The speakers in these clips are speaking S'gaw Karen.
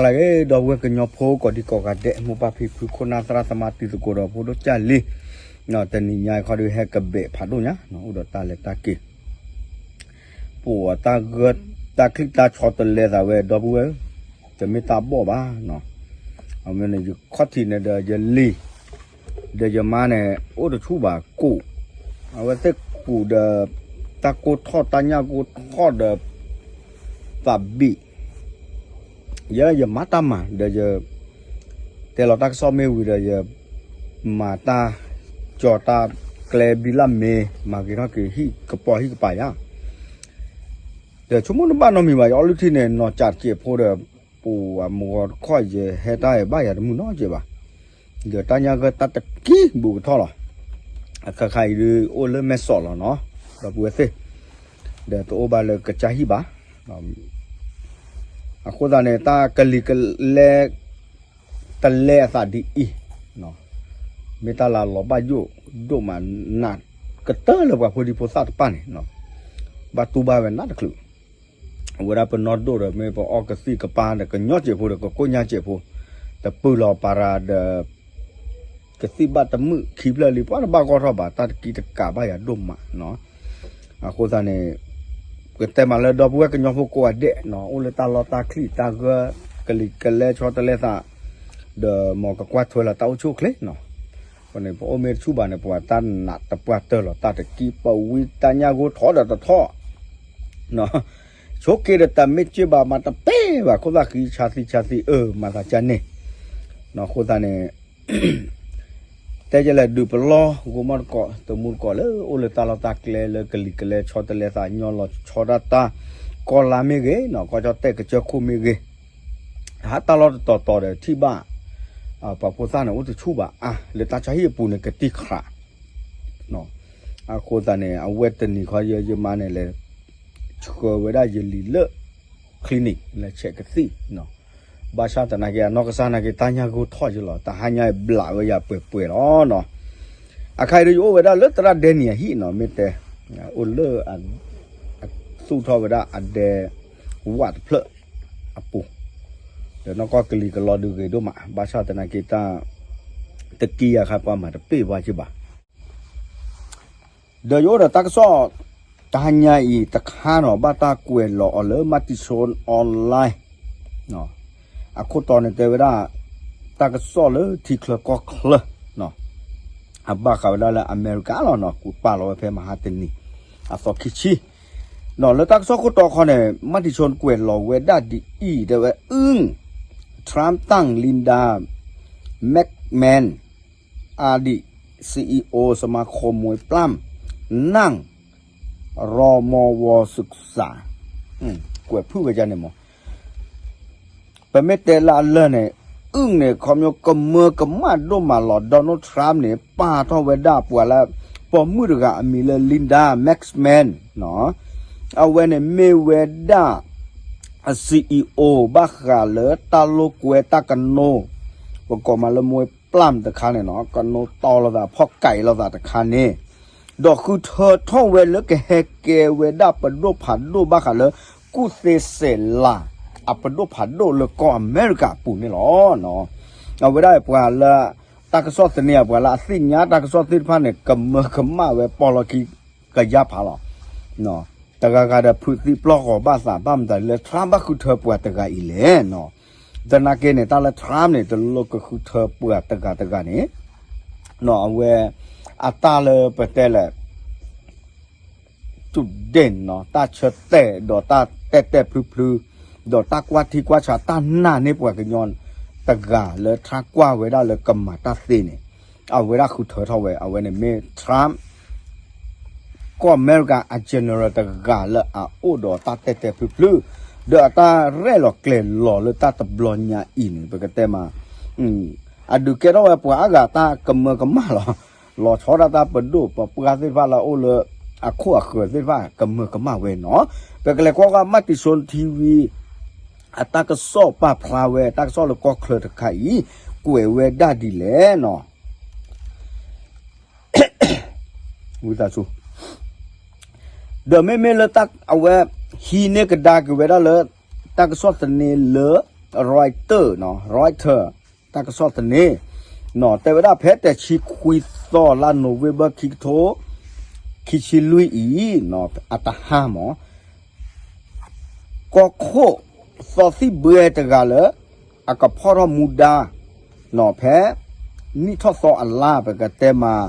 လၢဂ့ၤ ဒီပုၢ်ဝဲၢ်ကညီဖိကိးဒံကိးဂၤဒဲး မိၢ်ပၢ်ဖံဖု ခိၣ်နၢ်သရၣ်သမါ တံၤသကိးဒီးဖိဒိၣ်ကၢ်လံ, တနံၤညါအံၤခီဒုး ဟဲကဘဲးဖးဒိၣ်ညါ အိၣ်ဒီးတၢ်လဲၤတၢ်က့ၤ ပှၤတၢ်ဂၢၢ် တၢ်ချံၣ်တၢ်ဆီတလဲသးဝဲ ဒီပုၢ်ဝဲၢ်ဧၢ, တမ့ၢ်တၢ်ဘီၣ်ဘၣ်နီၤ. အမ့ၢ်န့ၣ် ယခီၣ်ထံးန့ၣ်ဒီးယလံၤ ဒီးယမါန့ၣ် အိၣ်တဆူၣ်ဘၣ်ကူး, အဝဲသ့ၣ်ကူးဒီး တၢ်ကိၢ်ထီၣ်တၢ်ညၣ်ကိၢ်ထီၣ်ဒီး သးဘံၣ် ယဲယမၤတၢ်မၤ ဒီးယ တဲလီၤတၢ်ကစီၣ်မ့ၢ်ဝံၤဒီး ယမၤတၢ် ကၠီၤတၢ်ကျဲဘံလၢ်မ့ၤ မၤက့ၤထီၣ်က့ၤ ဟံၣ်ကပီၤဟံၣ်ကပၤယါ, ဒီးဆိကမိၣ်တဘၣ်နီတမံၤဘၣ် ယအီလုၢ်ထံန့ၣ် နီၢ်ကၠးတကဲးဖိဒီး ပူၤအမုၢ်ဂီၤတခီ ယဟဲတၢ်ဘၣ်ယၤတမုာ်နီတကဲးဘၣ်, ဒီးတၢ်ညၣ်ဂၢၢ်တၢ်တကံဘူးကထီၣ်လီၤ. အခါခါအံၤဒုးအိၣ်လၢမဲၢ်စီးလီၤနီၤ, ဒီပုၢ်ဝဲၢ်သ့ၣ်, ဒီးတအိၣ်ဘၣ်လၢကစၢ်ဟံၣ်ဘၣ် အဃိသတးန့ၣ် တၢ်ကလံၤကလဲ တလဲအသးဒ်အံၤ, မ့ၢ်တၢ်လၢလီၤဘၣ်ယိၣ်ဒိၣ်မးနးကတၢၢ်လၢပှၤဖိဒံဖိသၣ်တဖၣ်န့ၣ်, ဘၣ်တူၢ်ဘၣ်ဝဲနးတချုး, အဝဲဒၣ်ပနီၢ်ဒိၣ်ဒီး မ့ၢ်ပအီၣ်ကသံၣ်ကပၤဒီး ကညီစဲးဖိဒီး ကကိၣ်ညါစဲးဖိ, တပုၢ်လီၤပၤရၤဒီး ကသံၣ်ဘၣ်တမုာ်ခံဖျၢၣ်လံ ပှၤတဘၣ်ဂီၢ်ထီၣ်ဘၣ် တၢ်တကံတကးဘၣ်ယၤဒိၣ်မးနီၤ. အဃိသတးန့ၣ် ပကတဲမးလၢဒီပုၢ်ဝဲၢ်ကညီဖိကိးဂၤဒဲးနီၤ အိၣ်လၢတၢ်လီၢ်တၢ်ချံၣ်တၢ်ဂၢၢ် ကလံၤကလဲဆီတလဲသး ဒီးမ်ကကွၢ်ထွဲလီၤတၢ်အိၣ်ဆူၣ်အိၣ်ချ့နီၤ. အဃိန့ၣ် ပအိၣ်မ့ၢ်တဆူၣ်ဘၣ်န့ၣ် ပှၤတၢ်နးတပှၢ်တၢၢ်လီၤ တၢ်တကံ ပဝံတၢ်ညၣ်ဂိၢ်ထီၣ်ဒီးတထီၣ် ဆိက့ဒီးတၢ်မ့ၢ်က့ဘၣ်မၤတပဲဘၣ် ခိၣ်သၣ်ဃံဆါသံဆါသံ အၢ မၤသးကန့ၣ်, အဃိသတးန့ၣ် တဲကလဲၣ်ဒုးပလီၢ် ဂိၢ်မီၢ်တကိး တမူတကိးလၢ အိၣ်လၢတၢ်လီၢ်တၢ်ကျဲလၢကလံၤကလဲဆီတလဲသး ညီလီၤဆီဒၣ်တၢ် ကီၢ်လါမ့ၢ်ဂ့ၤနီၤ ကီၢ်ကၠီၣ်တဲၣ်ကစၢၢ်ခိၣ်မ့ၢ်ဂ့ၤ ဟးတၢ်လီၢ်တတီၤတီၤဒီးထံၣ်ဘၣ် ပှၤဖိသၣ်န့ၣ် အိၣ်တဆူၣ်ဘၣ်အါ လၢတၢ်ဆါဟံၣ်အပူၤန့ၣ် ကတံၢ်ဃာ် အဃိသတးန့ၣ် အဝဲတနံၤခီယမါန့ၣ်လဲၤ ဆှၢဝဲဒၣ်ယလံၤလၢ clinic လဲၤဆဲးကသံၣ်, ဘၣ်ဆၣ်သနာ်က့ အနီၢ်ကစၢ်နာ်က့ တၢ်ညၣ်ဂိၢ်ထီၣ်ယလီၤ တဟါညါအံၤဘျးဝဲယၤပှဲၤပှဲၤလီၤ. အခါအံၤဒီးယအိၣ်ဝဲဒၣ်လၢသရၣ်ဒဲနံၤအဟံၣ်နီၤ မ့ၢ်တဲ အိၣ်လၢ အသူၣ်ထီၣ်ဝဲဒၣ်အဒဲ ဝးတဖျၢၣ်အပူၤ, ဒီးနီၢ်ကီၢ်ကလံၤကလီဒုးဂ့ၤဒိၣ်မး ဘၣ်ဆၣ်သနာ်က့တၢ် တကံယၤခါပှၤမၤတပ့ၢ်ဘၣ်က့ဘၣ် ဒီးယအိၣ်ဒီးတၢ်ကစီၣ် တဟါညါအံၤတခါနီၤ ဘၣ်တၢ်ကွဲးလီၤအီၤလၢ Matichon Online အခိၣ်တီန့ၣ်တဲဝဲဒၣ် တၢ်ကစီၣ်လၢထံချၢကီၢ်ချၢ အဘၣ်ဃးဝဲဒၣ်လၢအမဲရကၤလီၤနီၤ ပာ်လီၤဝဲဖဲမဟါတနံၤ အသီခံဆံ လၢတၢ်ကစီၣ်ခိၣ်တီခီန့ၣ် Matichon ကွဲးလီၤဝဲဒၣ်ဒ်အံၤ တဲဝဲ Trump တၢင် Linda McMahon อดีต ซีอีโอ สมาคมมวยปล้ำ นั่งรมว ศึกษา ကွဲးဖုၣ်ဝဲဒၣ်န့ၣ်မး ပမ့ၢ်တဲလၢအလၢၢ်န့ၣ် အုၣ်န့ၣ် ခီဖျိကမၢကမၣ်ဒိၣ်မးလီၤ Donald Trump န့ၣ် ပာ်ထီၣ်ဝဲဒၣ်ပှၤလၢ ပိာ်မုၣ်တဂၤအမံၤလၢ Linda McMahon အဝဲန့ၣ်မ့ၢ်ဝဲဒၣ် CEO ဘၣ်ဃးလၢတၢ်လိာ်ကွဲတၢ်ကနိ ပကိးမးလၢ မွဲပျၢ် တခါန့ၣ်နီၤ ကနိတီလိာ်သး ဖီၣ်ကဲးလိာ်သးတခါန့ၣ် ဒီးဃုထၢထီၣ်ဝဲလၢကဟဲကဲဝဲဒၣ်ပဒိၣ်ဖးဒိၣ်ဘၣ်ဃးလၢ ကူၣ်သ့စဲးလၤ အပဒိၣ်ဖးဒိၣ်လၢကီၢ်အမဲရကၤအပူၤန့ၣ်လီၤ. အဝဲဒၣ်ပှၤလၢ တၢ်ကစီၣ်သန့ၤ ပှၤလၢအသ့ၣ်ညါတၢ်ကစီၣ်သ့ၣ်တဖၣ်န့ၣ် ကမၢကမၣ်ဝဲပီၢ်လီၢ်ခံကယၢ်ဖးလီၤ. တဂၤဂၤဒီးဖုးသံပျီၢ်ဂီၤဘၣ်သး ဘၣ်မတၤလၢ Trump ဘၣ်ဃုထၢပှၤတဂၤအံၤလဲၣ်. သနာ်က့န့ၣ် တၢ်လၢ Trump န့ၣ် တလိၣ်ကဃုထၢပှၤတဂၤတဂၤန့ၣ် အဝဲ အတၢ်လၢပတဲလဲၣ် တုဒ့ၣ်နီၤ တၢ်ဆၢတဲာ် ဒီးတၢ်တဲာ်တဲာ်ဖျုဖျု ဒီးတၢ်ကွၢ်ထံကွၢ်ဆး တၢ်နာ်န့ၢ်ပှၤကညီတဂၤလၢ Trump ကွၢ်ဝဲဒၣ်လၢကမၤတၢ်သ့န့ၣ် အဝဲဒၣ်ဃုထၢထီၣ်ဝဲ အဝဲန့ၣ်မ့ၢ် Trump ကီၢ်အမဲရကၤအ general တဂၤလၢအအိၣ်ဒီးတၢ်တဲာ်တဲာ်ဖျုဖျု ဒီးအတၢ်ရဲၣ်လီၤကျဲၤလီၤလၢတၢ်တဘျီညါအံၤန့ၣ် ပကတဲမး အဒုးကဲထီၣ်ဝဲပှၤအါဂၤတၢ်ကမၢကမၣ်လီၤ. လီၤဆီဒၣ်တၢ်ပဒိၣ်ပပှၢ်သ့ၣ်တဖၣ်လၢအအိၣ်လၢ အခိၣ်အဃၢၤသ့ၣ်တဖၣ် ကမၢကမၣ်ဝဲနီၤ. ပကလဲၤကွၢ်ကွၢ် Matichon TV အတၢ်ကစီၣ်ပာ်ဖျါဝဲ တၢ်ကစီၣ်လၢကီၢ်ချၢတခါအံၤ ကွဲးဝဲဒၣ်ဒ်လဲၣ်နီၤ. ဝံသးစူၤ ဒီးမ့မ့ၢ်လၢတၢ်အဝဲ ဟံးန့ၢ်ကဒါက့ၤဝဲဒၣ်လၢ တၢ်ကစီၣ်သန့ၤလၢ Reuters နီၤ Reuters တၢ်ကစီၣ်သန့ နီၤ တဲဝဲဒၣ်ဖဲတဆံခွံသီလါနိၣ်ဝ့ဘၢၣ် ခံကထိ ခံဆံလွံၢ်အံၤ နီၤ အတဟါမး ကီၢ်ခိၣ်သီသံၣ်ဘှဲတဂၤလၢ အကဖီၣ်ထီၣ်မူဒါ နီၤ ဖဲ နံၣ်ထီၣ်သီအလါ ပကတဲမး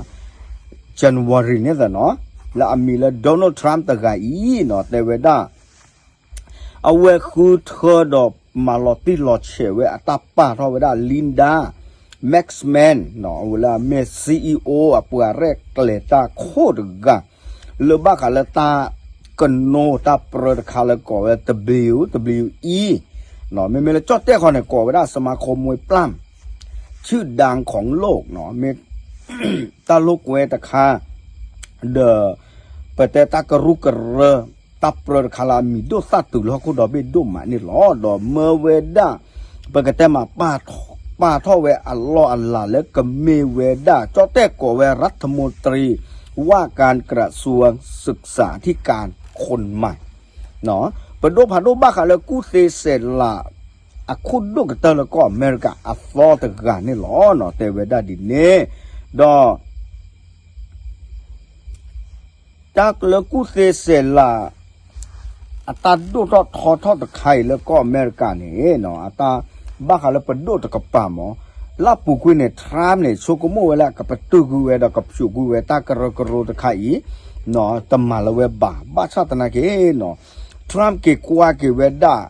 January န့ၣ်သနီၤ လၢအမံၤလၢ Donald Trump တဂၤအံၤ နီၤ တဲဝဲဒၣ် အဝဲဃုထၢဒီးမၤလီၤတံၢ်လီၤဆဲးဝဲအတၢ်ပာ်ထီၣ်ဝဲဒၣ် Linda Maxman နီၤ အဝဲလၢအမ့ၢ် CEO အပှၤရဲၣ်ကျဲၤတၢ်ခိၣ်တဂၤ လၢဘၣ်ဃးလၢတၢ်ကနိတၢ်ပြၢတခါလၢကိးဝဲ W W E နီၤ မ့မ့ၢ်လၢကၠီၣ်တဲၣ်ခီန့ၣ် ကိးဝဲဒၣ် สมาคมมวยปล้ำ ชื่อดังของโลก နီၤ မ့ၢ်တၢ်လိာ်ကွဲတခါ ဒီး ပတဲတၢ်ကရူၢ်ကရၢ တၢ်ပြၢတခါလၢအမံၤဒိၣ်သၣ်တုၤလၢဟီၣ်ခိၣ်ဒီဘ့ၣ်ဒိၣ်မးန့ၣ်လီၤ. ဒီးမၢဝဲဒၣ် ပကတဲမး ပာ်ထီၣ်ဝဲအလီၢ်အလၤလၢကမ့ၢ်ဝဲဒၣ် ကၠီၣ်တဲၣ်ကိးဝဲ รัฐมนตรีว่าการกระทรวงศึกษาธิการคนใหม่ ပဒိၣ်ဖးဒိၣ်ဘၣ်ဃးလၢကူၣ်သ့စဲးလၤ အခိၣ်ဒိၣ်ကတၢၢ်လၢကီၢ်အမဲရကၤအသီတဂၤန့ၣ်လီၤ. တဲဝဲဒၣ်ဒ်န့ၣ် ဒီး တၢ်လၢကူၣ်သ့စဲးလၤ အတၢ်ဒိၣ်ထီၣ်ထီထီၣ်တခါအံၤလၢကီၢ်အမဲရကၤန့ၣ် အတၢ်ဘၣ်ဃးလၢပဒိၣ်တကပၤမး လၢအပူၤကွံာ်န့ၣ် Trump န့ၣ် ဆိကမိၣ်ဝဲလၢအကပတုာ်ကွံာ်ဝဲဒီးကဖျိးကွံာ်ဝဲတၢ်ကရၢကရိတခါအံၤ တမၤလၢၤဝဲဘၣ်. ဘၣ်ဆၣ်သနာ်က့ Trump က့ၤကွၢ်က့ၤဝဲဒၣ်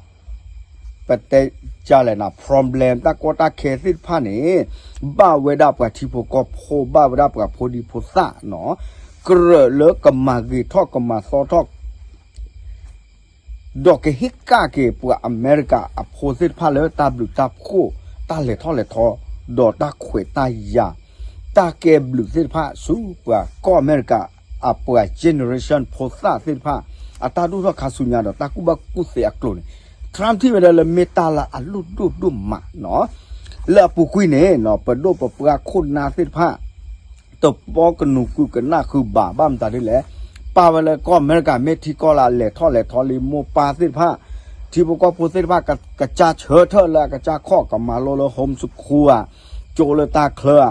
ပတဲဒ်လဲၣ်န့ၣ် problem တၢ်ကီတၢ်ခဲသ့ၣ်တဖၣ်န့ၣ် ဘၣ်ဝဲဒၣ်ပှၤထံဖိကီၢ်ဖိ ဘၣ်ဝဲဒၣ်ပှၤဖိဒံဖိသၣ်နီၤ ကြၢးလၢကမၤဂ့ၤထီၣ်ကမၤသီထီၣ် ဒီးကဟ့ၣ်ကဒါက့ၤပှၤအမဲရကၤအဖိသ့ၣ်တဖၣ်လၢတၢ်ဘျုးတၢ်ဖှိၣ် တၢ်လဲၤထီၣ်လဲၤထီ ဒီးတၢ်ခွဲးတၢ်ယာ် တၢ်ကဲဘျုးသ့ၣ်တဖၣ်ဆူပှၤကီၢ်အမဲရကၤ အပှၤ generation ဖိသၣ်သ့ၣ်တဖၣ် အတၢ်ဒိၣ်ထီၣ်ခါဆူညါဒီးတၢ်ကူၣ်ဘၣ်ကူၣ်သ့အကျိၤန့ၣ် Trump ထံၣ်ဝဲဒၣ်လၢမ့ၢ်တၢ်လၢအလိၣ်ဒိၣ်ဒိၣ်မးနီၤ လၢအပူၤကွံာ်န့ၣ်နီၤ ပဒိၣ်ပပှၢ်ခိၣ်နၢ်သ့ၣ်တဖၣ် တပီကနူၤကုကနၣ်ဃုာ်ဘၣ် ဘၣ်မတၤဒ်လဲၣ် ပာ်ဝဲလၢကီၢ်အမဲရကၤမ့ၢ်ထံကီၢ်လၢအလဲၤထီၣ်လဲၤထီလံ မိၢ်ပၢ်သ့ၣ်တဖၣ် ထံဖိကီၢ်ဖိသ့ၣ်တဖၣ် ကစၢ်ဆၢထၢၣ်လၢအကစၢ်ခီၣ် ကမၤလိလၢ home school ဧါ ကၠိလၢတၢ်ချၢဧါ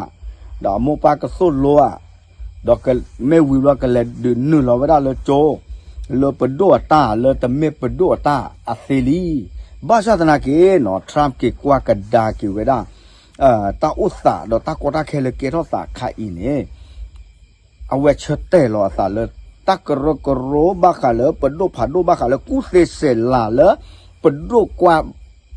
ဒီးမိၢ်ပၢ်ကသိၣ်လိဧါ ဒီးမ့ၢ်ဝံၤဘျီကလဲၤဒုးနုာ်လီၤဝဲဒၣ်လၢကၠိ လၢပဒိၣ်အတၢ် လၢတမ့ၢ်ပဒိၣ်အတၢ်အသ့လံ. ဘၣ်ဆၣ်သနာ်က့နီၤ Trump က့ၤကွၢ်ကဒါက့ၤဝဲဒၣ် တၢ်အိၣ်သးဒီးတၢ်ကီတၢ်ခဲလၢကဲထီၣ်သးခါအံၤန့ၣ် အဝဲဆၢတဲာ်လီၤအသးလၢ တၢ်ကရၢကရိဘၣ်ဃးလၢပဒိၣ်ဖးဒိၣ်ဘၣ်ဃးလၢကူၣ်သ့စဲးလၤလၢ ပဒိၣ်ကွၢ်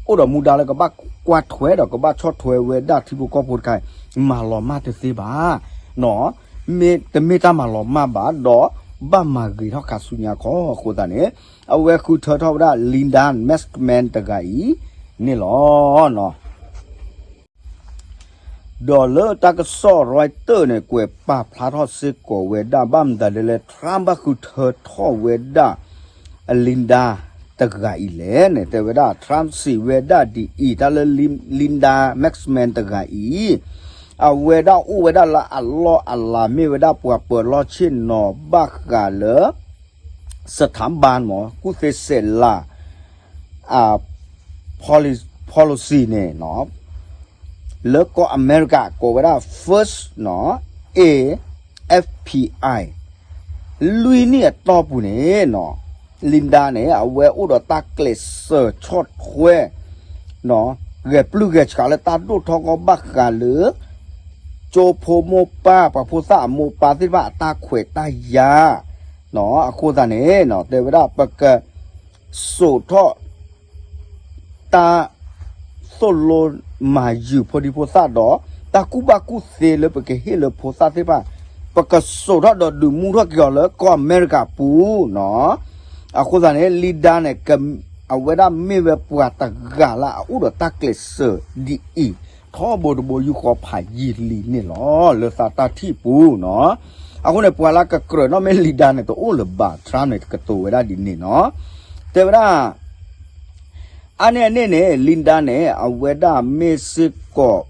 အိၣ်ဒီးမူဒါလၢကဘၣ်ကွၢ်ထွဲဒီးကဘၣ်ဆီၣ်ထွဲဝဲဒၣ်ထံဖိကီၢ်ဖိတခါအံၤ မၤလီၤမၢ်တသ့ဘၣ် နီၤ မ့ၢ်တမ့ၢ်တၢ်မၤလီၤမၢ်ဘၣ်ဒီး ဘၣ်မၤဂ့ၤထီၣ်ခါဆူညါခီအဃိသတးန့ၣ် အဝဲဃုထၢထီၣ်ဝဲဒၣ် Linda Maxman တဂၤအံၤန့ၣ်လီၤ. ဒီးလၢတၢ်ကစီၣ် Reuters န့ၣ် ကွဲးပာ်ဖျါထီၣ်စ့ၢ်ကီးဝဲဒၣ် ဘၣ်မတၤဒ်လဲၣ် Trump ဘၣ်ဃုထၢထီၣ်ဝဲဒၣ် Linda တဂၤအံၤလဲၣ်န့ၣ် တဲဝဲဒၣ် Trump စံးဝဲဒၣ်ဒ်အံၤ တၢ်လၢ Linda Maxman တဂၤအံၤ အဝဲဒၣ်အိၣ်ဝဲဒၣ်လၢအလီၢ်အလၤ မ့ၢ်ဝဲဒၣ်ပှၤပၢၤလီၢ်ဆ့ၣ်နီၤဘၣ်ဃးလၢ สถาบัน မ့ၢ် ကူၣ်သ့စဲးလၤ အ policy န့ၣ် လၢကီၢ်အမဲရကၤကိးဝဲဒၣ် First A F P I လွံၢ်နံၣ်အတီၢ်ပူၤန့ၣ် Linda န့ၣ် အဝဲအိၣ်ဒီးတၢ်ကျဲးစၢးဆီၣ်ထွဲ ဂဲၤပျုၢ်ဂဲၤဆှးလၢတၢ်ဒိၣ်ထီၣ်ကီဘၣ်ဃးလၢ ကၠိဖိမိၢ်ပၢ် ပှၤဖိသၣ်အမိၢ်ပၢ်သ့ၣ်တဖၣ်အတၢ်ခွဲးတၢ်ယာ် အဃိသတးန့ၣ် တဲဝဲဒၣ် ပကစိာ်ထီၣ် တၢ်သိၣ်လိမၤယုၤဖိဒံဖိသၣ်ဒီး တၢ်ကူၣ်ဘၣ်ကူၣ်သ့လၢပကဟ့ၣ်လၢဖိသၣ်သ့ၣ်တဖၣ် ပကစိာ်ထီၣ်ဒီးဒုးမူထီၣ်က့ၤအီၤလၢကီၢ်အမဲရကၤပူၤနီၤ. အဃိသတးန့ၣ် Linda န့ၣ် အဝဲဒၣ်မ့ၢ်ဝဲပှၤတဂၤလၢအအိၣ်ဒီးတၢ်ကျဲးစၢးဒ်အံၤ ထီဘိတဘိယူၢ်ဃီဖးယံာ်လံန့ၣ်လီၤ လၢသးတၢ်ထံၣ်ပူၤနီၤ. အဃိန့ၣ် ပှၤလၢကကြၢးနီၣ်မ့ၢ် Linda န့ၣ် တအိၣ်လၢၤဘၣ် Trump န့ၣ် တကတိၤဝဲဒၣ်ဒ်န့ၣ်နီၤ. တဲဝဲဒၣ် အါန့ၢ်အန့ၣ်န့ၣ် Linda န့ၣ် အဝဲဒၣ်မ့ၢ်စ့ၢ်ကီး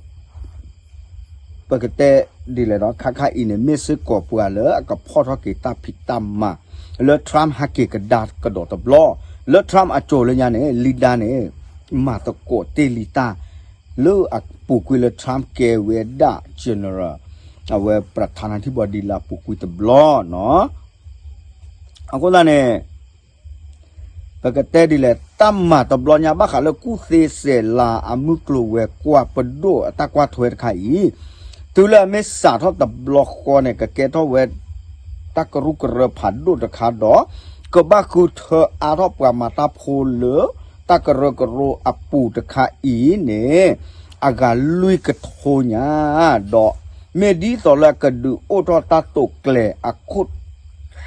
ပကတဲဒ်လဲၣ်နီၤ ခါခါအံၤန့ၣ် မ့ၢ်စ့ၢ်ကီးပှၤလၢအကဖီၣ်ထီၣ်က့ၤတၢ်ဖံးတၢ်မၤ လၢ Trump ဟဲက့ၤကဒါကဒီးတဘျီ လၢ Trump အစိၤလၢညါန့ၣ် Linda န့ၣ် မၤသကိးတ့ၢ်လံတၢ် လၢအပူၤကွံာ်လၢ Trump ကဲဝဲဒၣ် general အဝဲ ประธานาธิบดี လၢအပူၤကွံာ်တဘျီနီၤ. အဃိသတးန့ၣ် ပကတဲဒ်လဲၣ် တၢ်မၤတဘျီညါ ဘၣ်ဃးလၢကူၣ်သ့စဲးလၤအမုၢ်ကျိၤဝဲၤကွာ်ပဒိၣ်အတၢ်ကွၢ်ထွဲတခါအံၤ, တုၤလၢအမ့ၢ်စးထီၣ်တဘျီဃီန့ၣ် ကကဲထီၣ်ဝဲ တၢ်ကရူၢ်ကရၢဖးဒိၣ်တခါဒီး ကဘၣ်ဃုထၢအါထီၣ်ပှၤမၤတၢ်ဖိလၢ တၢ်ကရၢကရိအပူၤတခါအံၤန့ၣ် အဂၤလွံၢ်ကထိညါ, ဒီးမ့ၢ်ဒ်သိးလၢအကဒုးအိၣ်ထီၣ်တၢ်တိာ်ကျဲၤအခိၣ်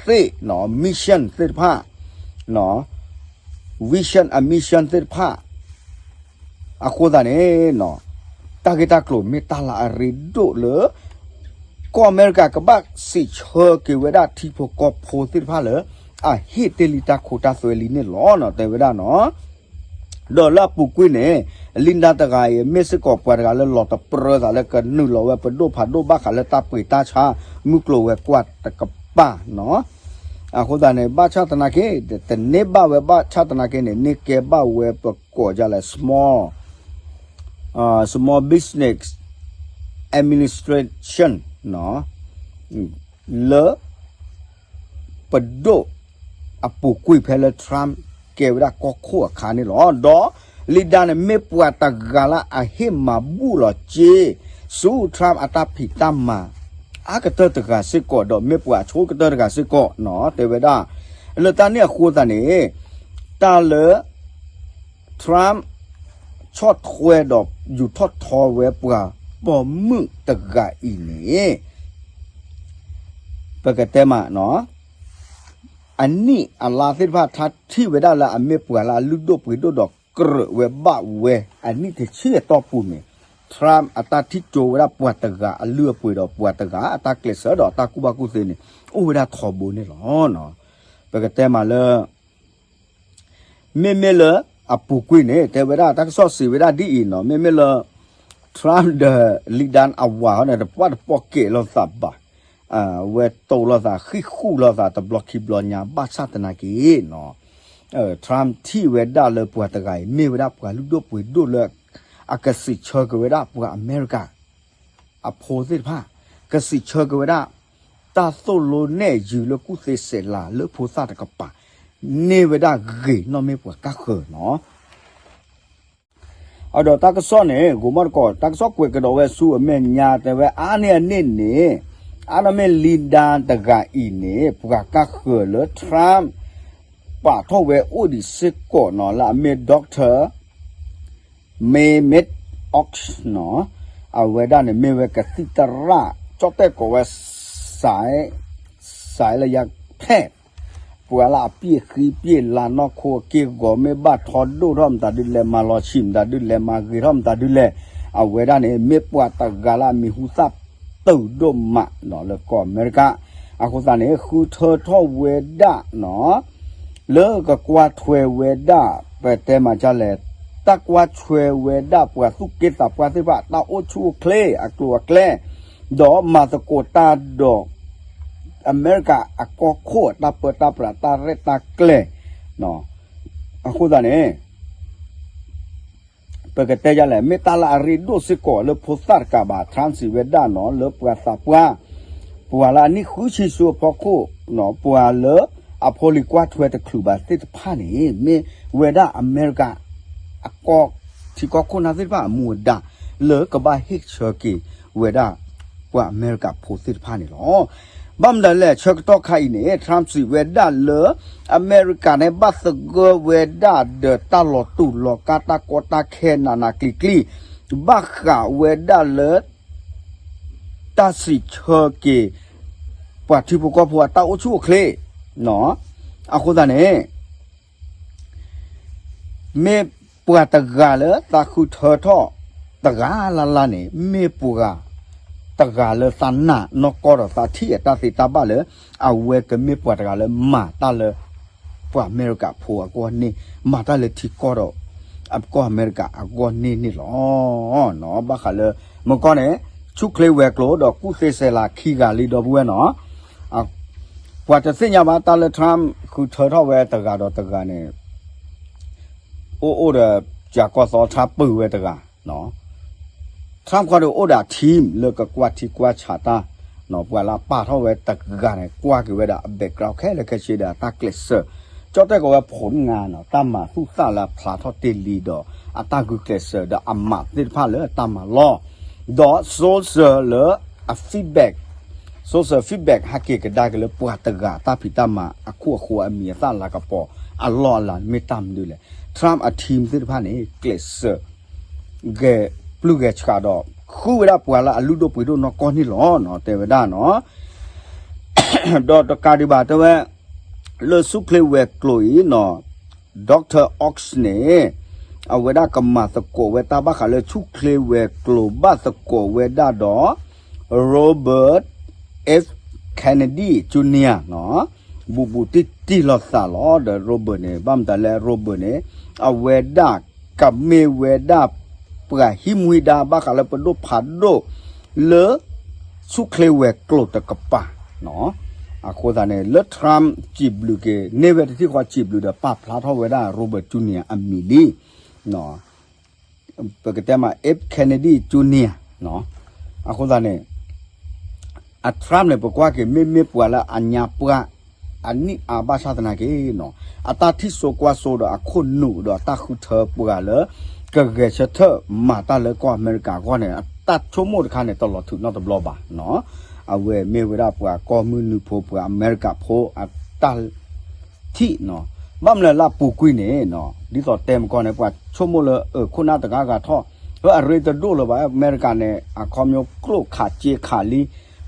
သ့ၣ် mission သ့ၣ်တဖၣ် vision အ mission သ့ၣ်တဖၣ် အဃိသတးန့ၣ် တၢ်ဂ့ၢ်တၢ်ကျိၤမ့ၢ်တၢ်လၢအရ့ဒိၣ်လၢ ကီၢ်အမဲရကၤကဘၣ်စံးဆၢက့ၤဝဲဒၣ်ထံဖိကီၢ်ဖိသ့ၣ်တဖၣ်လၢ အဟ့ၣ်တ့ၢ်လံတၢ်ခိတၢ်သွဲလံန့ၣ်လီၤ တဲဝဲဒၣ်နီၤ. ဒီးလၢအပူၤကွံာ်န့ၣ် Linda တဂၤအံၤ မ့ၢ်စ့ၢ်ကီးပှၤတဂၤလၢလီၤတပြၢသးလၢကနုာ်လီၤဝဲပဒိၣ်ဖးဒိၣ်ဘၣ်ဃးလၢတၢ်ပှ့ၤတၢ်ဆါ မုၢ်ကျိၤဝဲၤကွာ်တကပၤနီၤ. အဃိသတးန့ၣ် ဘၣ်ဆၣ်သနာ်က့ တန့ၢ်ဘၣ်ဝဲဘၣ်ဆၣ်သနာ်က့န့ၣ် န့ၢ်ကဲဘၣ်ဝဲပကိးဒ်လဲၣ် small, small business administration လၢ ပဒိၣ်အပူၤကွံာ်ဖဲလၢ Trump ကဲဝဲဒၣ်ကီၢ်ခိၣ်အခါန့ၣ်လီၤ. ဒီး Linda န့ၣ် မ့ၢ်ပှၤတဂၤလၢအဟ့ၣ်မၤဘူၣ်လီၤစ့ ဆူ Trump အတၢ်ဖံးတၢ်မၤ အါကတၢၢ်တဂၤစ့ၢ်ကီး ဒီးမ့ၢ်ပှၤအဆိကတၢၢ်တဂၤစ့ၢ်ကီးနီၤ တဲဝဲဒၣ်. လၢတၢ်န့ၣ်အဃိသတးန့ၣ် တၢ်လၢ Trump ဆီၣ်ထွဲဒီးယူၤထီၣ်ထီဝဲပှၤပိာ်မုၣ်တဂၤအံၤန့ၣ် ပကတဲမး အနံၣ်အလါသ့ၣ်တဖၣ် ထါထံၣ်ဝဲဒၣ်လၢအမ့ၢ်ပှၤလၢအလုၢ်ဒိၣ်ပှ့ၤဒိၣ်ဒီးကြၢးဝဲဘၣ်ဝဲ အနံၣ်တဆံအတီၢ်ပူၤန့ၣ် Trump အတၢ်ထံၣ်ကၠိဝဲဒၣ်ပှၤတဂၤအလုၢ်အပှ့ၤဒီးပှၤတဂၤအတၢ်ကျဲးစၢးဒီးအတၢ်ကူၣ်ဘၣ်ကူၣ်သ့န့ၣ် အိၣ်ဝဲဒၣ်ထီဘိန့ၣ်လီၤ. ပကတဲမးလၢ မ့မ့ၢ်လၢအပူၤကွံာ်န့ၣ် တဲဝဲဒၣ်တၢ်ကစီၣ်စံးဝဲဒၣ်ဒ်အံၤနီၤ မ့မ့ၢ်လၢ Trump ဒီး Linda အဝၤဟီန့ၣ် တပှၢ်တပီၢ်ကဲးလိာ်သးဘၣ်, ဝဲတိလိာ်သး ဃံၣ်ဃူၣ်လိာ်သးတဘျီခံဘျီညါ ဘၣ်ဆၣ်သနာ်က့နီၤ Trump ထံၣ်ဝဲဒၣ်လၢပှၤတဂၤအံၤ မ့ၢ်ဝဲဒၣ်ပှၤလုၢ်ဒိၣ်ပှ့ၤဒိၣ်လၢ အကစံးဆၢက့ၤဝဲဒၣ်ပှၤအမဲရကၤ အဖိသ့ၣ်တဖၣ်, ကစံးဆၢက့ၤဝဲဒၣ် တၢ်သိၣ်လိနဲၣ်ယုၤလၢကူၣ်သ့စဲးလၤလၢဖိသၣ်တကပၤ န့ၢ်ဝဲဒၣ်ဂ့ၤနီၣ်မ့ၢ်ပှၤကါဃၢၤနီၤ. အဒီးတၢ်ကစီၣ်န့ၣ် ဂိၤမီၣ်တကိး တၢ်ကစီၣ်ကွဲးကဒီးဝဲဆူအမဲာ်ညါတဲဝဲ အါန့ၢ်အန့ၣ်န့ၣ် အါန့ၢ်မ့ၢ် Linda တဂၤအံၤန့ၣ် ပှၤကါဃၢၤလၢ Trump ပာ်ထီၣ်ဝဲအိၣ်ဒံးစ့ၢ်ကီးနီၤ လၢအမ့ၢ် Doctor Mehmet Oz နီၤ, အဝဲဒၣ်န့ၣ်မ့ၢ်ဝဲကသံၣ်သရၣ် ကၠီၣ်တဲၣ်ကိးဝဲ စဲး စဲးလၢယၤဖဲး ပှၤလၢအပျ့ၢ်ဃံပျ့ၢ်လၤနီၢ်ခိအက့ၢ်အဂီၤ မ့ၢ်ဘၣ်ထီဒိၣ်ထီၣ်မတၤဒုလဲၣ် မၤလီၤဆံးမတၤဒုလဲၣ် မၤဂ့ၤထီၣ်မတၤဒုလဲၣ်, အဝဲဒၣ်န့ၣ် မ့ၢ်ပှၤတဂၤလၢအမံၤဟူသၣ်တုၤဒိၣ်မးနီၤ လၢကီၢ်အမဲရကၤ, အဃိသတးန့ၣ် ဃုထၢထီၣ်ဝဲဒၣ်နီၤ လၢကကွၢ်ထွဲဝဲဒၣ် ပတဲမၤဒ်လဲၣ် တၢ်ကွၢ်ထွဲဝဲဒၣ်ပှၤသူၣ်က့သးပှၢ်သ့ၣ်တဖၣ် တၢ်အိၣ်ဆူၣ်အိၣ်ချ့ အကျိၤအကျဲ ဒီးမၤသကိးတၢ်ဒီး အမဲရကၤအကီၢ်ခိၣ်အတၢ်ပၢတၢ်ပြးတၢ်ရဲၣ်တၢ်ကျဲၤ, အဃိသတးန့ၣ် ပကတဲဒ်လဲၣ် မ့ၢ်တၢ်လၢအရ့ဒိၣ်စ့ၢ်ကီးလၢဖိသၣ်တကးဘၣ် Trump စံးဝဲဒၣ်နီၤ လၢပှၤသးပှၢ် ပှၤလၢအနံၣ်ဃုဆံဆူအဖီခိၣ်နီၤ ပှၤလၢအဖိလံၤကွၢ်ထွဲတချုးဘၣ်သ့ၣ်တဖၣ်န့ၣ် မ့ၢ်ဝဲဒၣ်အမဲရကၤ အကီၢ်ထံကီၢ်ခိၣ်နၢ်သ့ၣ်တဖၣ်အမူအဒါ လၢကဘၣ်ဟ့ၣ်ဆၢက့ၤဝဲဒၣ် ပှၤအမဲရကၤဖိသ့ၣ်တဖၣ်န့ၣ်လီၤ. ဘၣ်မနုၤလဲၣ် ဆၢကတီၢ်ခါအံၤန့ၣ် Trump စံးဝဲဒၣ်လၢ အမဲရကၤန့ၣ် ဘၣ်သဂၢၢ်ဝဲဒၣ်ဒီးတၢ်လီၤတူာ်လီၤကာ် တၢ်ကီတၢ်ခဲနးနးကျံၤကျံၤ ဘၣ်ဃးဝဲဒၣ်လၢ တၢ်စံးဆၢက့ၤ ပှၤထံဖိကီၢ်ဖိအတၢ်အိၣ်ဆူၣ်အိၣ်ချ့ အဃိသတးန့ၣ် မ့ၢ်ပှၤတဂၤလၢသးဃုထၢထီၣ်တဂၤလၢ်လၢ်န့ၣ် မ့ၢ်ပှၤတဂၤလၢသးနာ်နီၢ်ကီၢ်ဒီးသးထံၣ်အတၢ်သ့တၢ်ဘၣ်လၢ အဝဲကမ့ၢ်ပှၤတဂၤလၢမၤတၢ်လၢ ပှၤအမဲရကၤဖိအဂီၢ်န့ၣ် မၤတၢ်လၢထံကီၢ်ဒီး အကီၢ်အမဲရကၤအဂီၢ်န့ၣ်န့ၣ်လီၤ. ဘၣ်ဃးလၢ မ့ၢ်ကီၢ်န့ၣ် ဆူၣ်ချ့ဝဲၤကျိၤဒီးကူၣ်သ့စဲးလၤခံဂၤလံဒီပုၢ်ဝဲၢ်နီၤ ပှၤတသ့ၣ်ညါဘၣ်တၢ်လၢ Trump ဃုထၢထီၣ်ဝဲတဂၤဒီးတဂၤန့ၣ် အိၣ်အိၣ်ဒီး ကၠၤကီၢ်သီ Trump ပုၢ်ဝဲတဂၤ Trump ခီဒီးအိၣ်ဒီး team လၢကကွၢ်ထံကွၢ်ဆးတၢ်, ပှၤလၢအပာ်ထီၣ်ဝဲတဂၤန့ၣ် ကွၢ်က့ၤဝဲဒၣ်အ background ခဲလၢာ်ခဲဆ့ဒီးအတၢ်ကျဲးစၢး, ကၠီၣ်တဲၣ်ကီးဝဲဖိနငါနီၤ တၢ်မၤသူၣ်သၣ်လၢအဖျါထီၣ်တ့ၢ်လံဒီး အတၢ်ဂုာ်ကျဲးစၢးဒီးအမးသ့ၣ်တဖၣ်လၢတၢ်မၤလီၢ်, ဒီး social လၢအ feedback, social feedback ဟဲက့ၤကဒါက့ၤလၢပှၤတဂၤတၢ်ဖံးတၢ်မၤအခိၣ်အဃိအမံၤအသၣ်လၤကပီၤအလီၢ်အလၤမ့ၢ်တၢ်မနုၤလဲၣ်. Trump အ team သ့ၣ်တဖၣ်န့ၣ် ကျဲးစၢး ဂဲၤပျုၢ်ဂဲၤဆှးဒီး ဃုဝဲဒၣ်ပှၤလၢအလုၢ်ဒိၣ်ပှ့ၤဒိၣ်နီၢ်ကီၢ်န့ၣ်လီၤနီၤ တဲဝဲဒၣ်နီၤ. ဒီးတကးဒံးဘၣ်တဲဝဲ လၢဆူၣ်ချ့ဝဲၤကျိၤအံၤနီၤ Doctor Oz န့ၣ် အဝဲဒၣ်ကမၤသကိးဝဲတၢ်ဘၣ်ဃးလၢဆူၣ်ချ့ဝဲၤကျိၤ ဘၣ်သကိးဝဲဒၣ်ဒီး Robert F Kennedy Junior နီၤ ဘူးဘူးတံၢ်တံၢ်လိာ်သးလီၤ. ဒီး Robert န့ၣ် ဘၣ်မတၤလဲၣ် Robert န့ၣ် အဝဲဒၣ်ကမ့ၢ်ဝဲဒၣ် ပှၤဟံးမူဟံးဒါဘၣ်ဃးလၢပဒိၣ်ဖးဒိၣ် လၢ ဆူၣ်ချ့ဝဲၤကျိၤတကပၤနီၤ. အဃိသတးန့ၣ် လၢ Trump စံးဘျုးက့ၤ န့ၢ်ဝဲတထံၣ်ဃီစံးဘျုးဒီး ပာ်ဖျါထီၣ်ဝဲဒၣ် Robert Junior အမံၤလံ ပကတဲမး F Kennedy Junior နီၤ. အဃိသတးန့ၣ် အ Trump န့ၣ် ပကွၢ်က့ၤ မ့မ့ၢ်ပှၤလၢအညါပှၢ် အနံၣ်အါဘၣ်ဆၣ်သနာ်က့နီၤ အတၢ်ထံၣ်စိကွၢ်စိဒီးအခိၣ်နူာ်ဒီး အတၢ်ဃုထၢပှၤလၢ ကဂဲၤဆၢထၢၣ်မၤတၢ်လၢကီၢ်အမဲရကၤအဂီၢ်န့ၣ် အတၢ်ဆိကမိၣ်တခါန့ၣ် တလီၤထုးနီတဘျီဘၣ်နီၤ. အဝဲမ့ၢ်ဝဲဒၣ်ပှၤကီၢ်မုၢ်နုာ်ဖိ ပှၤအမဲရကၤဖိအတၢ် ထံၣ်နီၤ. ဘၣ်မနုၤလၢအပူၤကွံာ်န့ၣ်နီၤ ဒ်သိးတဲမကီၢ်န့ၣ် ပှၤဆိကမိၣ်လၢ အခိၣ်နၢ်တဂၤဂၤထီၣ် လၢအရ့တဒိၣ်လၢၤဘၣ် အမဲရကၤန့ၣ် အခီပညီကျိၣ်ခးစ့ခးလံ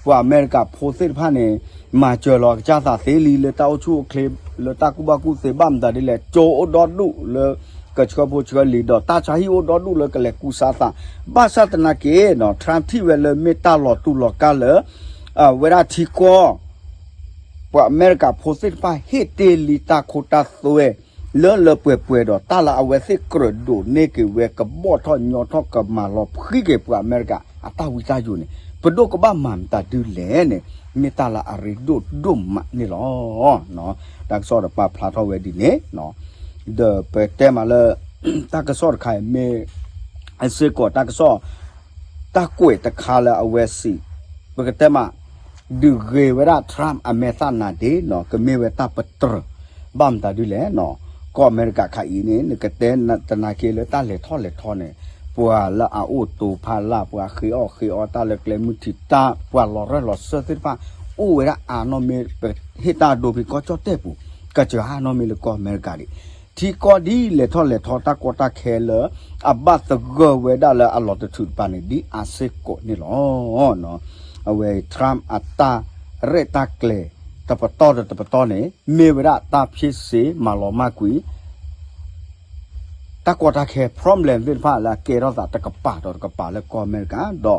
ပှၤအမဲရကၤဖိသ့ၣ်တဖၣ်န့ၣ် မၤစၢၤလီၤကစၢ်သးသ့လံ လၢတၢ်အိၣ်ဆူၣ်အိၣ်ချ့ လၢတၢ်ကူၣ်ဘၣ်ကူၣ်သ့ ဘၣ်မတၤဒ်လဲၣ် ကၠိအိၣ်ဒီဒူၣ်လၢ ကဆှၢဖိဆှၢလံာ် ဒီးတၢ်ဆါဟံၣ်အိၣ်ဒီဒူၣ်လၢကလဲၤကူစါသး ဘၣ်ဆၣ်သနာ်က့နီၤ Trump ထံၣ်ဝဲလၢမ့ၢ်တၢ်လီၤတူာ်လီၤကာ်လၢ အဝဲဒၣ်ထံကီၢ် ပှၤအမဲရကၤဖိသ့ၣ်တဖၣ်ဟ့ၣ်တ့ၢ်လံတၢ်ခိတၢ်သွဲ လၢလၢပှဲၤပှဲၤဒီး တၢ်လၢအဝဲသ့ၣ်ကြၢးဒိးန့ၢ်က့ၤဝဲ ကဘီၣ်ထီၣ်ညီထီၣ် ကမၤလီၤဖှံက့ၤပှၤအမဲရကၤအတၢ်ဝံတၢ်ယိာ်န့ၣ် ပဒိၣ်ကဘၣ်မၤမတၤဒုလဲၣ်န့ၣ် မ့ၢ်တၢ်လၢအရ့ဒိၣ်ဒိၣ်မးန့ၣ်လီၤ. တၢ်ကစီၣ်ဒီးပာ်ဖျါထီၣ်ဝဲဒ်န့ၣ် ဒီးပတဲမးလၢ တၢ်ကစီၣ်တခါအံၤမ့ၢ် အစ့ၢ်ကီးတၢ်ကစီၣ် တၢ်ကွဲးတခါလၢအဝဲစံး ပကတဲမး ဒုးဂ့ၤဝဲဒၣ် Trump အမဲာ်သၣ်နါဒ့နီၤ ကမ့ၢ်ဝဲတၢ်ပတြၢၤ ဘၣ်မတၤဒ်လဲၣ်နီၤ ကီၢ်အမဲရကၤခါအံၤန့ၣ် နကတဲတနာ်က့လၢတၢ်လဲၤထီၣ်လဲၤထီန့ၣ် ပှၤလၢအအိၣ်တိၤဖးလၢ် ပှၤဃ့အီၣ်ဃ့အီတၢ်လၢကျဲမုၢ်ထံတၢ် ပှၤလီၤရၢၢ်လီၤစၢၢ်သ့ၣ်တဖၣ် အိၣ်ဝဲဒၣ်အါနီၢ်မ့ၢ် ပဟ့ၣ်တၢ်အဒိဖဲကီၢ်ကၠီၣ်တဲၣ်ပူၤ ကစၢၤအါနီၢ်မ့ၢ်လၢကီၢ်အမဲရကၤဒံး ထံကီၢ်ဒ်လဲၤထီၣ်လဲၤထီတၢ်ကီတၢ်ခဲလၢ အဘၣ်သဂၢၢ်ဝဲဒၣ်လၢအလီၤတထုးတပၤန့ၣ် ဒ်အါစ့ၢ်ကီးန့ၣ်လီၤ. အဝဲ Trump အတၢ်ရဲၣ်တၢ်ကျဲၤ တပတီၢ်ဒီးတပတီၢ်န့ၣ် မ့ၢ်ဝဲဒၣ်တၢ်ဖ့စ့မၤလီၤမၢ်ကွံာ် တၢ်ကီတၢ်ခဲ problem သ့ၣ်တဖၣ်လၢအကဲထီၣ်သးတကပၤဒီးတကပၤလၢကီၢ်အမဲရကၤ ဒီး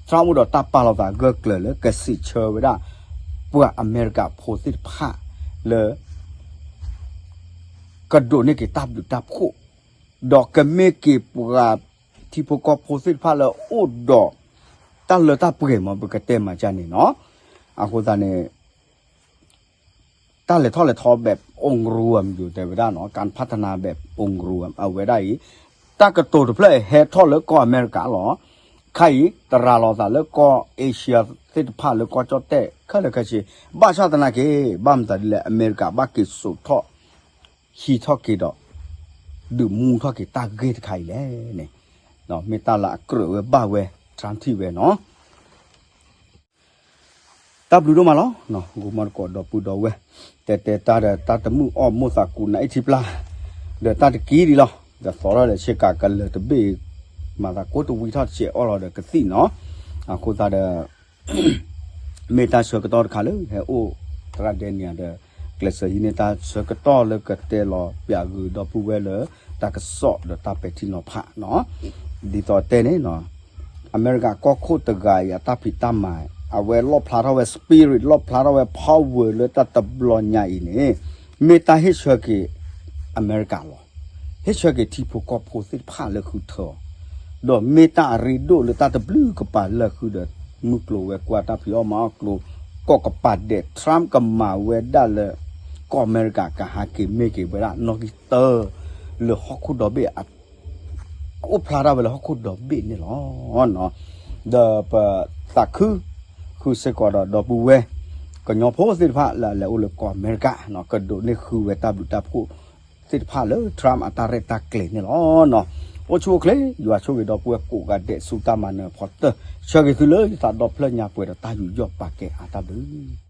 Trump အိၣ်ဒီးတၢ်ပာ်လီၤသးဂၢၢ်ကျၢၤလၢကစံးဆၢဝဲဒၣ် ပှၤအမဲရကၤဖိသ့ၣ်တဖၣ်လၢ ကဒိးန့ၢ်က့ၤတၢ်ဘျုးတၢ်ဖှိၣ် ဒီးကမ့ၢ်က့ၤပှၤထံဖိကီၢ်ဖိသ့ၣ်တဖၣ်လၢအိၣ်ဒီး တၢ်လၢတၢ်ပှဲၤမ့ၢ်ပကတဲမးကန့ၣ်နီၤ အဃိသတးန့ၣ် တၢ်လဲၤထီၣ်လဲၤထီ แบบองค์รวม ယိၤတဲဝဲဒၣ်နီၤ การพัฒนาแบบองค์รวม အဝဲဒၣ်အံၤ တၢ်ကတိၤတဖျၢၣ်အံၤဟဲထီၣ်လၢကီၢ်အမဲရကၤလီၤ. ခါအံၤ တရၤလီၤသးလၢကီၢ် Asia သ့ၣ်တဖၣ်လၢကီၢ်ကၠီၣ်တဲၣ် ခဲလၢာ်ခဲဆ့ ဘၣ်ဆၣ်သနာ်က့ ဘၣ်မတၤဒ်လဲၣ် အမဲရကၤဘၣ်က့ၤစိာ်ထီၣ် ဟံးထီၣ်က့ၤဒီး ဒုးမူထီၣ်က့ၤတၢ်ဂ့ၢ်တခါအံၤလဲၣ်န့ၣ် မ့ၢ်တၢ်လၢအကြၢးဝဲဘၣ်ဝဲ Trump ထံၣ်ဝဲနီၤ တၢ်ဘျုးဒိၣ်မးလီၤ. ဂိၤမီၢ်တကိးဒီပုၢ်ဒီဝဲၢ် တဲတဲတၢ်ဒီးတၢ်တမုာ်အီၣ်မိၢ်သးကူနၤအ့ၣ်ထံပျၢ် ဒီးတၢ်တကံဒံးလီၤ. ဒီးသီထီၣ်ဒီးဆ့ကၤကလၢၤတဘ့ၣ် မၤသးကိးတဝံထီၣ်တစဲးအီၣ်လီၤဒီးကသံၣ်နီၤ. အဃိသတးဒီး မ့ၢ်တၢ်ဆၢကတီၢ်တခါလၢဟဲအိၣ်သရၣ်ဒဲနံယၤဒီး ကျဲးစၢးဟံးန့ၢ်တၢ်ဆၢကတီၢ်လၢကတဲလီၤပၠးဂုာ်ဒီပုၢ်ဝဲၢ်လၢ တၢ်ကစီၣ်ဒီးတၢ်ပဲာ်ထံနီၤဖးနီၤ. ဒ်သိးတဲန့ၣ်နီၤ အမဲရကၤကီၢ်ခိၣ်တဂၤအံၤအတၢ်ဖံးတၢ်မၤ အဝဲလီၣ်ဖျါထီၣ်ဝဲ spirit လီၣ်ဖျါထီၣ်ဝဲ power လၢတၢ်တဘျီညါအံၤန့ၣ် မ့ၢ်တၢ်ဟ့ၣ်ဆၢက့ၤအမဲရကၤလီၤ. ဟ့ၣ်ဆၢက့ၤထံဖိကီၢ်ဖိသ့ၣ်တဖၣ်လၢဃုထၢအီၤ ဒီးမ့ၢ်တၢ်အရ့ဒိၣ်လၢတၢ်တဘျုးကပၤလၢဃုဒီး မုၢ်ကျိၤဝဲၤကွာ်တၢ်ဖံးအီၣ်မၤအီၣ်ကျိၤ ကိးကပၤဒဲး Trump ကမၤဝဲဒၣ်လၢ ကီၢ်အမဲရကၤကဟးက့ၤမ့ၢ်က့ၤဝဲဒၣ်နီၣ်ဂံၢ်တၢ လၢဟီၣ်ခိၣ်ဒီဘ့ၣ်အ အိၣ်ဖျါထီၣ်ဝဲလၢဟီၣ်ခိၣ်ဒီဘ့ၣ်န့ၣ်လီၤ. ဒီးပသးခု ဃုစ့ၢ်ကီးဒီးဒီပုၢ်ဝဲၢ် ကညီဖိသ့ၣ်တဖၣ်လၢအလဲၤအိၣ်လၢကီၢ်အမဲရကၤ ကဒိးန့ၢ်ဃုဝဲတၢ်ဘျုးတၢ်ဖှိၣ်သ့ၣ်တဖၣ်လၢ Trump အတၢ်ရဲၣ်တၢ်ကျဲၤန့ၣ်လီၤ. အိၣ်ဆူၣ်အိၣ်ချ့ ယွၤဆိၣ်ဂ့ၤဒီပုၢ်ဝဲၢ်ကိးဂၤဒဲးဆူတၢ်မၤနၢၤအဖီတၢၢ် ဆၢဂ့ၤသုလၢယသးဒီဖျၢၣ်ညါပှဲၤဒီးတၢ်ယူးယီၣ်ပာ်ကဲအါတၢ်ဘျုး